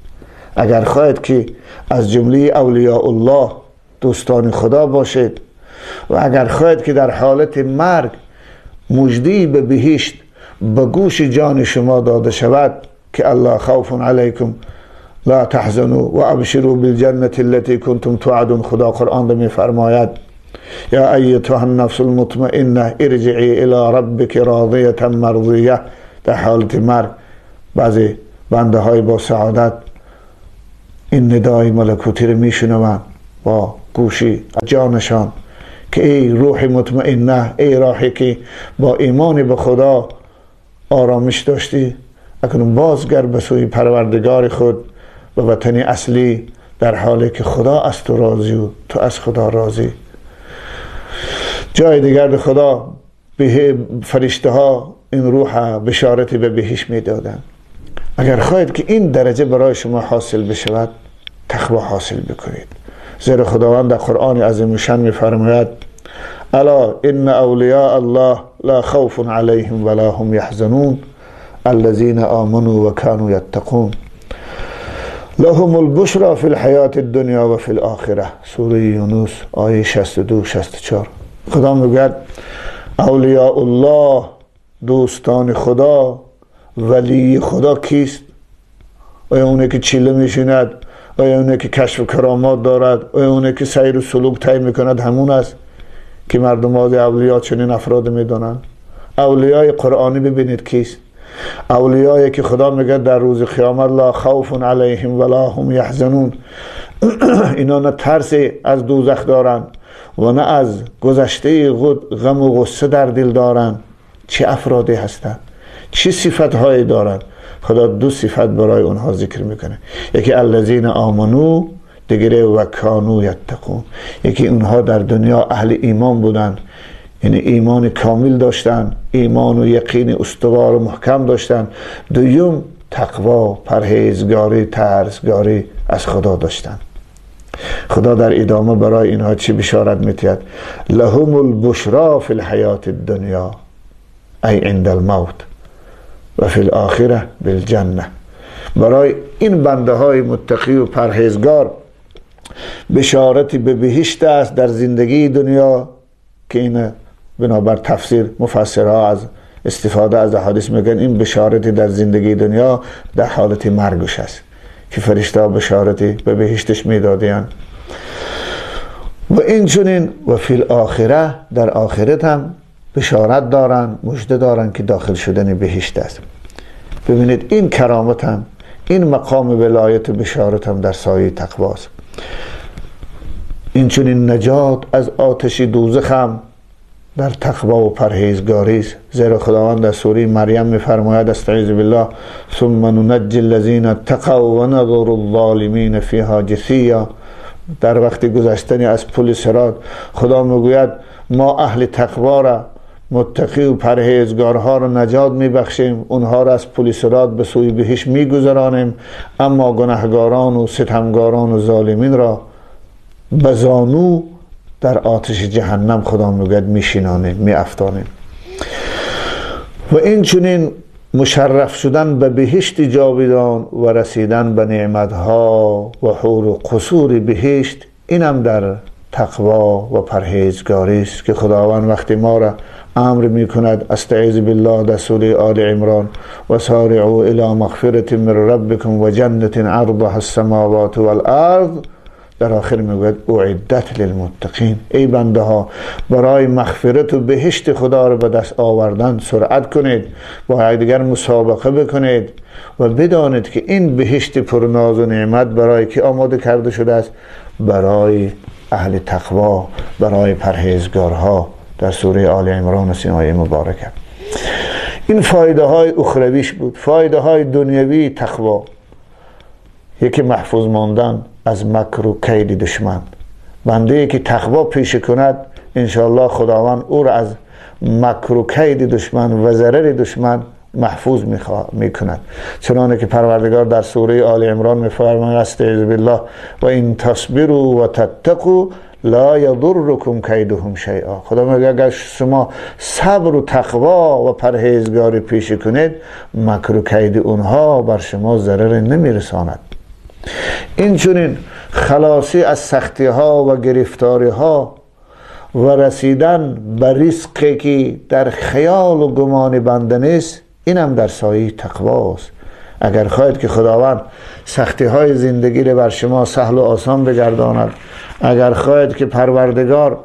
اگر خواهید که از جمله اولیاء الله دوستان خدا باشید و اگر خواهید که در حالت مرگ مژده به بهشت به گوش جان شما داده شود که الله خوف علیکم لا تحزنوا و ابشروا بالجنة التي کنتم توعدون، خدا قرآن را میفرماید. یا ایتها النفس المطمئنه ارجعی الی ربک راضیه مرضیه. در حالت مرگ بعضی بنده های با سعادت این ندای ملکوتی رو میشنوند با گوشی جانشان که ای روح مطمئنه، ای راحی که با ایمان به خدا آرامش داشتی، اکنون بازگرد به سوی پروردگار خود و وطن اصلی، در حالی که خدا از تو راضی و تو از خدا راضی. جای دیگر خدا به فرشته ها این روح بشارتی به بهش میدادن. اگر خواهید که این درجه برای شما حاصل بشود، تقوا حاصل بکنید. زیرا خداوند در قرآن عظیم الشان میفرماید: الا ان اولیاء الله لا خوف علیهم ولا هم یحزنون الذین آمنوا وكانوا یتقون لهم البشرى فی الحیات الدنیا و فی الاخره. سوره یونس آیه 62 64. خدا میگوید اولیاء الله، دوستان خدا، ولی خدا کیست؟ آیا اونه که چیله میشیند؟ آیا اونه که کشف کرامات دارد؟ آیا اونه که سیر و سلوک طی میکند؟ همون است که مردم از اولیا چنین افراد میدانند. اولیای قرآنی ببینید کیست؟ اولیایی که خدا میگه در روز قیامت لا خوف علیهم ولا هم یحزنون، اینا نه ترسی از دوزخ دارند و نه از گذشته خود غم و غصه در دل دارند. چه افرادی هستند؟ چه صفتهایی دارند؟ خدا دو صفت برای اونها ذکر میکنه، یکی الذین آمنو، دیگری و کانو یتقون. یکی اونها در دنیا اهل ایمان بودند، یعنی ایمان کامل داشتن، ایمان و یقین استوار و محکم داشتن. دوم تقوا، پرهیزگاری، ترسگاری از خدا داشتن. خدا در ادامه برای اینها چی بشارت میتید؟ لهم البشرا فی الحیات الدنیا ای عند الموت و فی الاخره بالجنه. برای این بنده های متقی و پرهیزگار بشارتی به بهشت است در زندگی دنیا، که این بنابر تفسیر مفسرها از استفاده از احادیث میگن این بشارتی در زندگی دنیا در حالت مرگش است که فرشته ها بشارتی به بهشتش میدادین. و این چنین و فی الاخره، در آخرت هم بشارت دارن، مژده دارن که داخل شدن بهشت است. ببینید این کرامت هم، این مقام ولایت و بشارت هم در سایه تقواست. این چنین نجات از آتش دوزخ هم در تقوا و پرهیزگاری است. زیرا خداوند در سوره مریم میفرماید: استعیذ بالله ثم ننجی الذین اتقوا و نذر الظالمین فیها جثیا. در وقت گذشتن از پل صراط خدا میگوید ما اهل تقوا را، متقی و پرهیزگارها را نجات میبخشیم، اونها را از پل صراط به سوی بهشت میگذرانیم، اما گناهگاران و ستمگاران و ظالمین را به زانو در آتش جهنم خدا میگوید میشینانیم، میافتانیم. و این چنین مشرف شدن به بهشت جاویدان و رسیدن به نعمتها و حور و قصور بهشت، اینم در تقوا و پرهیزگاری است که خداوند وقتی ما را امر میکند، استعیذ بالله در سوره آل عمران: و سارعوا الی مغفرة من ربکم و جنة عرضها السماوات والارض. در آخر میگوید اعدت للمتقین. ای بنده ها، برای مغفرت و بهشت خدا رو به دست آوردن سرعت کنید، با یکدیگر مسابقه بکنید و بدانید که این بهشت پرناز و نعمت برای که آماده کرده شده است؟ برای اهل تقوا، برای پرهیزگارها. در سوره آل عمران آیه مبارکه. این فایده های اخرویش بود. فایده های دنیوی تقوا، یکی محفوظ ماندن از مکر و کید دشمن. بنده ای که تقوا پیشه کند انشاءالله خداوند او را از مکر و کید دشمن و ضرر دشمن محفوظ میکند. چنانه که پروردگار در سوره آل عمران میفرماید: استعیذ بالله و این تصبروا و تتقوا لا یضرکم کیدهم شیئا. خدا میگه اگر شما صبر و تقوا و پرهیزگاری پیشه کنید، مکر و کید اونها بر شما ضرر نمیرساند. این چنین خلاصی از سختی ها و گرفتاری ها و رسیدن به رزقی که در خیال و گمان بنده نیست، اینم در سایه تقواست. اگر خواهید که خداوند سختی های زندگی را بر شما سهل و آسان بگرداند، اگر خواهید که پروردگار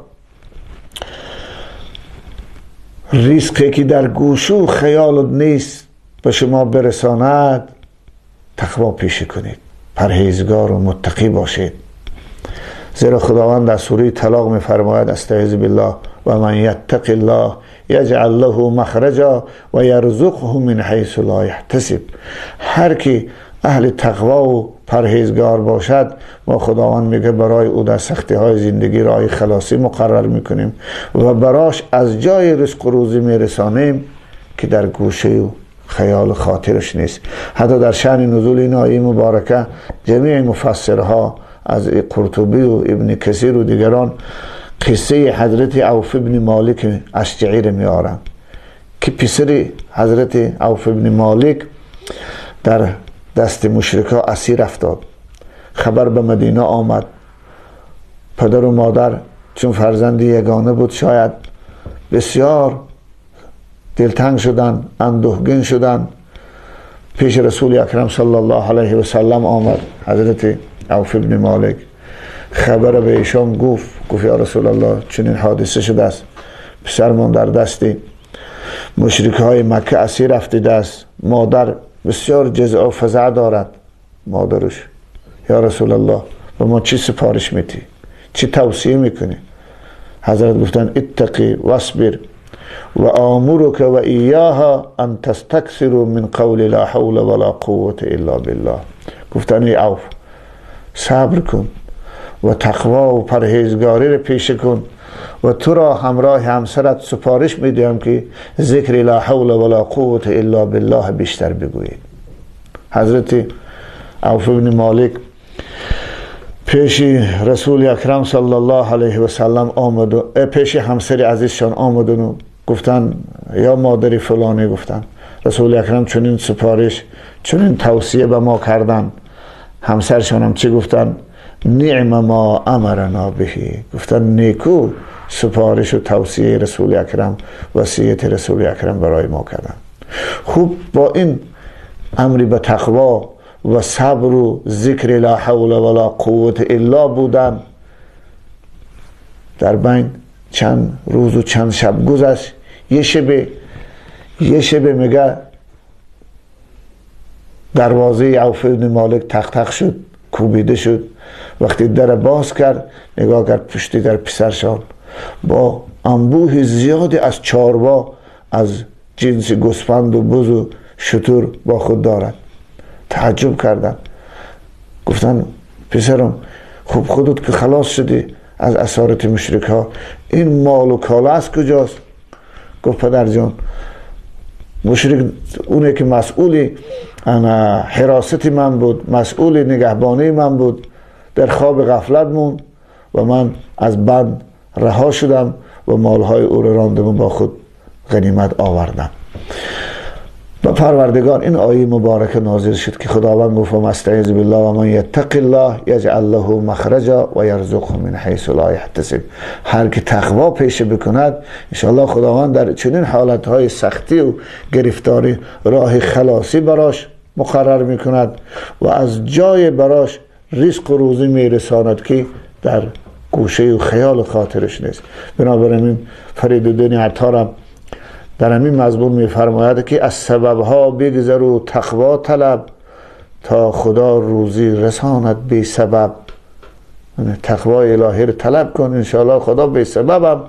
رزقی که در گوش و خیالت نیست به شما برساند، تقوا پیشه کنید، پرهیزگار و متقی باشید. زیرا خداوند در سوره طلاق می‌فرماید: استعیذ بالله و من یتق الله یجعل له مخرجا و یرزقه من حیث لا یحتسب. هر کی اهل تقوا و پرهیزگار باشد، ما خداوند میگه برای او در سختی های زندگی راه خلاصی مقرر میکنیم و براش از جای رزق و روزی میرسانیم که در گوشه و خیال خاطرش نیست. حتی در شأن نزول این آیه مبارکه جمیع مفسرها از قرطبی و ابن کثیر و دیگران قصه حضرت عوف ابن مالک اشجعی را میآورند که پسر حضرت عوف ابن مالک در دست مشرکا اسیر افتاد. خبر به مدینه آمد. پدر و مادر چون فرزند یگانه بود شاید بسیار دلتنگ شدن، اندوهگین شدن. پیش رسول اکرم صلی الله علیه و سلم آمد حضرت عوف ابن مالک، خبر به ایشان گفت یا رسول الله چنین حادثه شده است، پسرمان در دست مشرک های مکه اسیر افتیده است، مادر بسیار جزع و فزع دارد مادرش، یا رسول الله به ما چی سفارش میتی، چی توصیه میکنی؟ حضرت گفتن اتقی واصبر و آمرک و ایاها ان تستکثروا من قول لا حول ولا قوة الا بالله. گفتن ای عوف صبر کن و تقوا و پرهیزگاری را پیشه کن و تو را همراه همسرت سفارش میدیم که ذکر لا حول ولا قوة الا بالله بیشتر بگویید. حضرت عوف بن مالک پیش رسول اکرم صلی الله علیه و سلم آمد و پیش همسر عزیزشان آمدن و گفتن یا مادر فلانی، گفتن رسول اکرم چنین سفارش چنین توصیه به ما کردن. همسرشان هم چی گفتن؟ نعم ما امرنا بهی. گفتن نیکو سفارش و توصیه رسول اکرم، وصیت رسول اکرم برای ما کردن. خوب با این امری به تقوا و صبر و ذکر لا حول ولا قوت الا بودن، در بین چند روز و چند شب گذشت. یه شب میگه دروازه عوف بن مالک تق تق شد، کوبیده شد. وقتی در باز کرد نگاه کرد پشتی در پسرشان با انبوه زیادی از چاروا از جنس گوسفند و بز و شتر با خود دارد. تعجب کردن، گفتن پسرم خوب خودت که خلاص شدی از اسارت مشرک ها، این مال و کالا از کجاست؟ گفت پدر جان مشرک اونه که مسئولی حراست من بود، مسئول نگهبانی من بود، در خواب غفلت موند و من از بند رها شدم و مالهای او را راندم و با خود غنیمت آوردم. و پروردگار این آیه مبارک نازل شد که خداوند گفت و استعیذ بالله و من یتق الله یجعل له مخرجا و یرزقه من حیث لا یحتسب. هر که تقوا پیشه بکند انشاءالله خداوند در چنین حالتهای سختی و گرفتاری راه خلاصی براش مقرر میکند و از جای براش رزق و روزی میرساند که در گوشه و خیال خاطرش نیست. بنابراین فریدالدین عطار در همین مضمون میفرماید که از سببها بگذر و تقوا طلب تا خدا روزی رساند بی سبب. تقوای الهی رو طلب کن، انشاءالله خدا بی سبب هم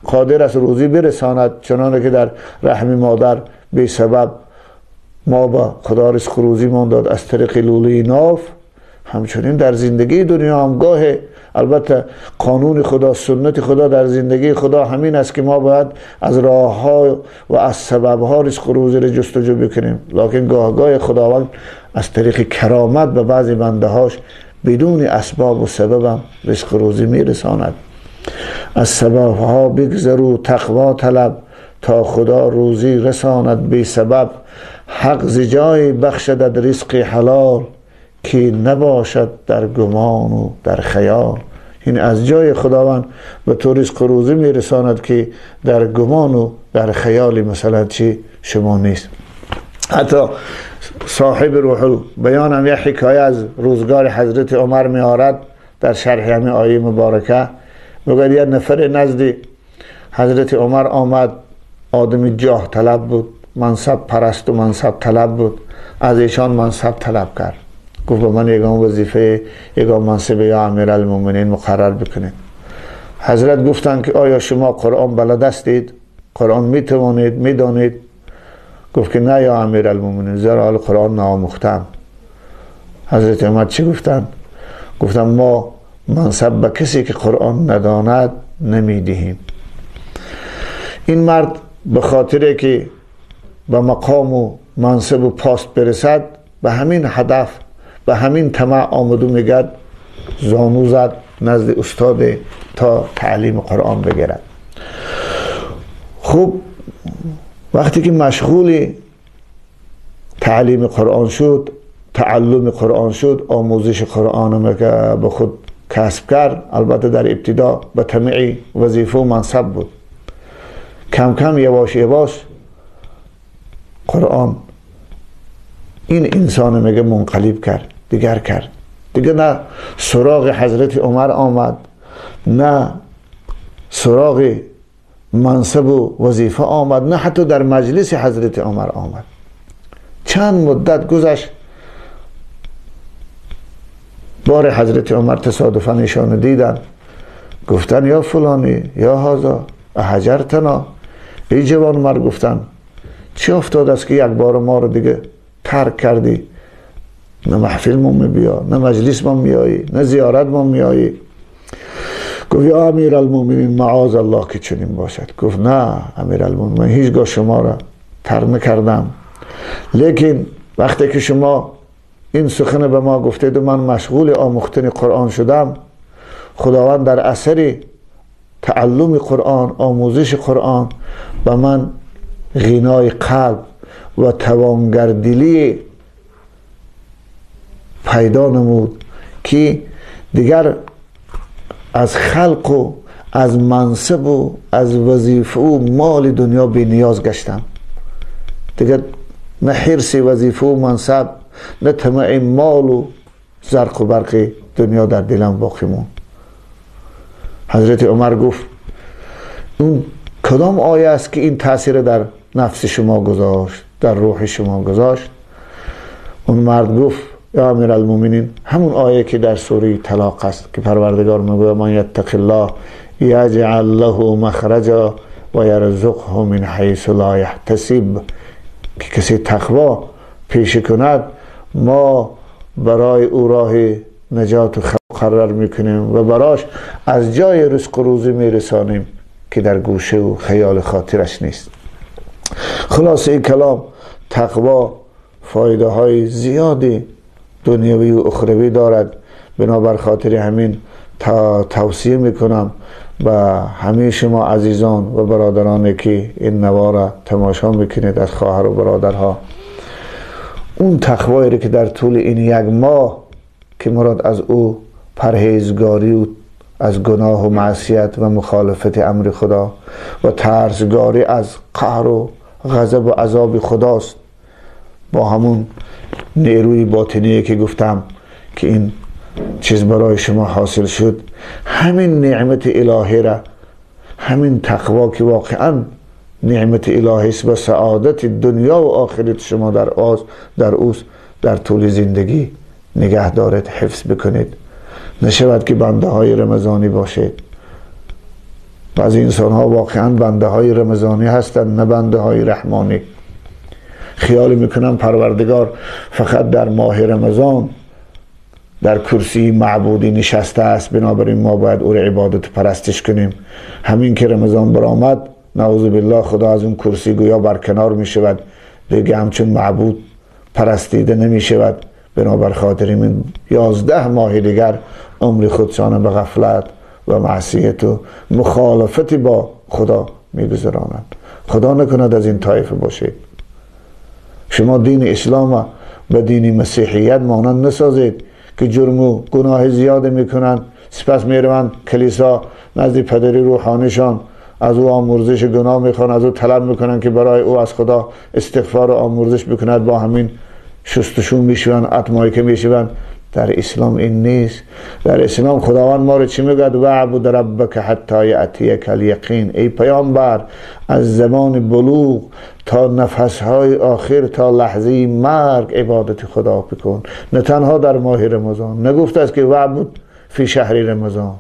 قادر است روزی برساند، چنانه که در رحم مادر بی سبب ما با خدا رزق روزی مان داد از طریق لوله ناف. همچنین در زندگی دنیا هم گاه البته قانون خدا، سنت خدا در زندگی خدا همین است که ما باید از راه ها و از سبب ها رزق روزی را جستجو بکنیم، لکن گاه گاه خداوند از طریق کرامت به بعضی بنده هاش بدون اسباب و سبب هم رزق روزی میرساند. از سبب ها بگذر و تقوا طلب تا خدا روزی رساند بی سبب. حق ز جای بخشدت رزق حلال که نباشد در گمان و در خیال. این از جای خداوند به تو رزق روزی میرساند که در گمان و در خیال مثلا چی شما نیست. حتی صاحب روح بیان هم یک حکایه از روزگار حضرت عمر میآورد در شرح همین آیه مبارکه. میگوید یک نفر نزد حضرت عمر آمد، آدم جاه طلب بود، منصب پرست و منصب طلب بود، از ایشان منصب طلب کرد. گفت به من یگان وظیفه، یگان منصب یا امیرالمومنین مقرر بکنید. حضرت گفتند که آیا شما قرآن بلد هستید؟ قرآن میتوانید، میدانید؟ گفت که نه یا امیرالمومنین، زیرا حال قرآن نآموختم. حضرت عمر چی گفتند؟ گفتن ما منصب به کسی که قرآن نداند نمیدهیم. این مرد به خاطر که به مقام و منصب و پاست برسد، به همین هدف، به همین طمع آمد و میگد زانو زد نزد استاد تا تعلیم قرآن بگیرد. خوب وقتی که مشغول تعلیم قرآن شد، تعلم قرآن شد، آموزش قرآن به خود کسب کرد، البته در ابتدا به طمع وظیفه و منصب بود. کم کم یواش یواش قرآن این انسان میگه منقلب کرد، دیگر کرد. دیگه نه سراغ حضرت عمر آمد، نه سراغ منصب و وظیفه آمد، نه حتی در مجلس حضرت عمر آمد. چند مدت گذشت، بار حضرت عمر تصادفا ایشان دیدن، گفتن یا فلانی یا هذا اهجرتنا، ای جوان مرد، گفتن چی افتاد است که یک بار ما رو دیگه ترک کردی؟ نه محفل ما میبیا، نه مجلس ما میایی، نه زیارت ما میایی. گفت یا امیرالمومنین معاذ الله که چنین باشد. گفت نه امیرالمومنین، من هیچگاه شما را ترک نکردم، لیکن وقتی که شما این سخن به ما گفتید و من مشغول آموختن قرآن شدم، خداوند در اثر تعلم قرآن، آموزش قرآن به من غنای قلب و توانگردلی پیدا نمود که دیگر از خلق و از منصب و از وظیفه و مال دنیا بی نیاز گشتم. دیگر نه حرص وظیفه و منصب، نه طمع مال و زرق و برق دنیا در دلم باقی موند. حضرت عمر گفت اون کدام آیه است که این تاثیر در نفس شما گذاشت، در روح شما گذاشت؟ اون مرد گفت یا امیرالمومنین، همون آیه که در سوره طلاق است که پروردگار میگوید من یتق الله یجعل له مخرجا و یرزقه من حیث لا یحتسب، که کسی تقوا پیشه کند ما برای او راه نجات مقرر میکنیم و براش از جای رزق و روزی میرسانیم که در گوشه و خیال خاطرش نیست. خلاصه کلام، تقوا فایده های زیادی دنیوی و اخروی دارد. بنابر خاطر همین توصیه میکنم به همه شما عزیزان و برادرانی که این نوار را تماشا میکنید، از خواهر و برادرها، اون تقوایی که در طول این یک ماه که مراد از او پرهیزگاری و از گناه و معصیت و مخالفت امر خدا و ترسگاری از قهر و غضب و عذاب خداست، با همون نیروی باطنی که گفتم که این چیز برای شما حاصل شد، همین نعمت الهی را، همین تقوا که واقعا نعمت الهی است و سعادت دنیا و آخرت شما در اوست، در طول زندگی نگه دارد، حفظ بکنید. نشود که بنده های رمضانی باشید. بعضی انسان ها واقعا بنده های رمضانی هستند، نه بنده های رحمانی. خیال میکنم پروردگار فقط در ماه رمضان در کرسی معبودی نشسته است، بنابراین ما باید او را عبادت پرستش کنیم. همین که رمضان برآمد، نعوذ بالله، خدا از اون کرسی گویا برکنار می شود، دیگه همچون معبود پرستیده نمی شود. بنابر خاطر این 11 ماه دیگر عمر خودشان به غفلت و معصیت و مخالفت با خدا میگذرانند. خدا نکند از این طایفه باشید. شما دین اسلام به دین مسیحیت مانند نسازید که جرم و گناه زیاد میکنند، سپس میروند کلیسا نزد پدری روحانیشان، از او آمرزش گناه میخوان، از او طلب میکنن که برای او از خدا استغفار و آمرزش بکند. با همین شستشو میشوند، اتمایی که میشوند، در اسلام این نیست. در اسلام خداوند ما رو چی میگه؟ وعبد ربک حتی یأتیک الیقین. ای پیامبر، از زمان بلوغ تا نفسهای آخر، تا لحظه مرگ عبادت خدا بکن، نه تنها در ماه رمضان. نگفته است که وعبد فی شهر رمضان،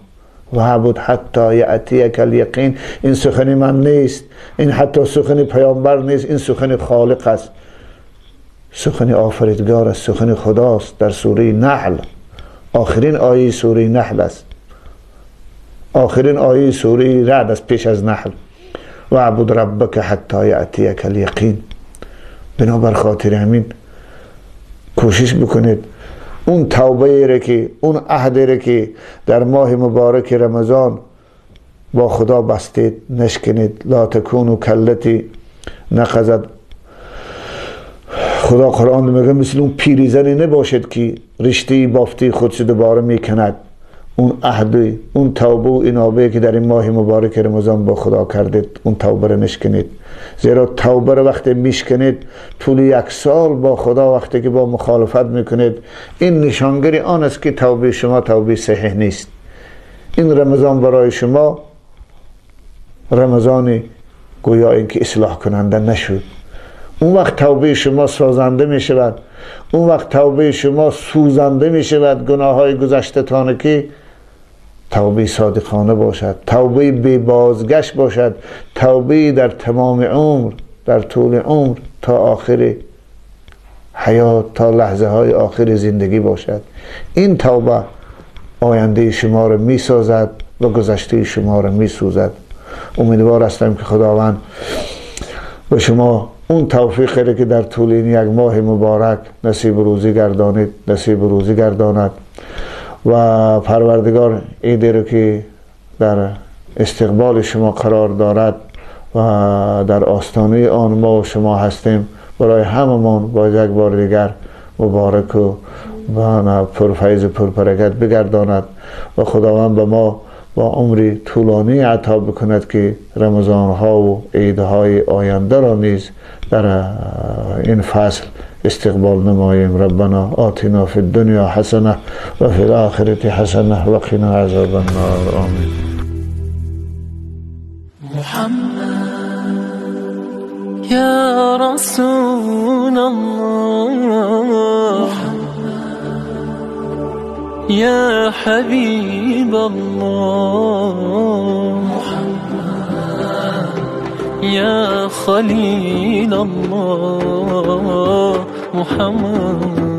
وعبد حتی یأتیک الیقین. این سخن من نیست، این حتی سخن پیامبر نیست، این سخن خالق است، سخن آفریدگار است، سخن خداست. در سوره نحل، آخرین آیه سوره نحل است، آخرین آیه سوره رعد است پیش از نحل. وعبد ربک حتی یأتیک الیقین. بنابر خاطر همین کوشش بکنید اون توبه را که، اون عهد را که در ماه مبارک رمضان با خدا بستید نشکنید. لا تکونوا کالتی نقضت. خدا قرآن میگه مثل اون پیریزنی نباشد که رشته بافتی خودش دوباره میکند. اون عهد، اون توبه و انابه که در این ماه مبارک رمضان با خدا کردید، اون توبه را نشکنید. زیرا توبه را وقتی میشکنید، طول یک سال با خدا وقتی که با مخالفت میکنید، این نشانگر آن است که توبه شما توبه صحیح نیست. این رمضان برای شما رمضان گویا اینکه اصلاح کننده نشد. اون وقت توبه شما سازنده می شود، اون وقت توبه شما سوزنده می شود. گناه های گذشته تانه که توبه صادقانه باشد، توبه بی بازگشت باشد، توبه در تمام عمر، در طول عمر تا آخر حیات، تا لحظه های آخر زندگی باشد. این توبه آینده شما را می سازد و گذشته شما را می سوزد. امیدوار هستم که خداوند به شما اون توفیق را که در طول این یک ماه مبارک نصیب روزی گردانید، نصیب روزی گرداند و پروردگار عیدی را که در استقبال شما قرار دارد و در آستانه آن ما و شما هستیم، برای هممان باید یک بار دیگر مبارک و پرفیض و پربرکت بگرداند و خداوند به ما با عمری طولانی عطا بکند که رمضان ها و عیدهای آینده را نیز در این فصل استقبال نماییم. ربنا آتنا فی الدنیا حسنه و فی الآخرة حسنه و قنا عذاب النار. آمین. محمد یا رسول الله، يا حبيب الله، يا خليل الله، محمد.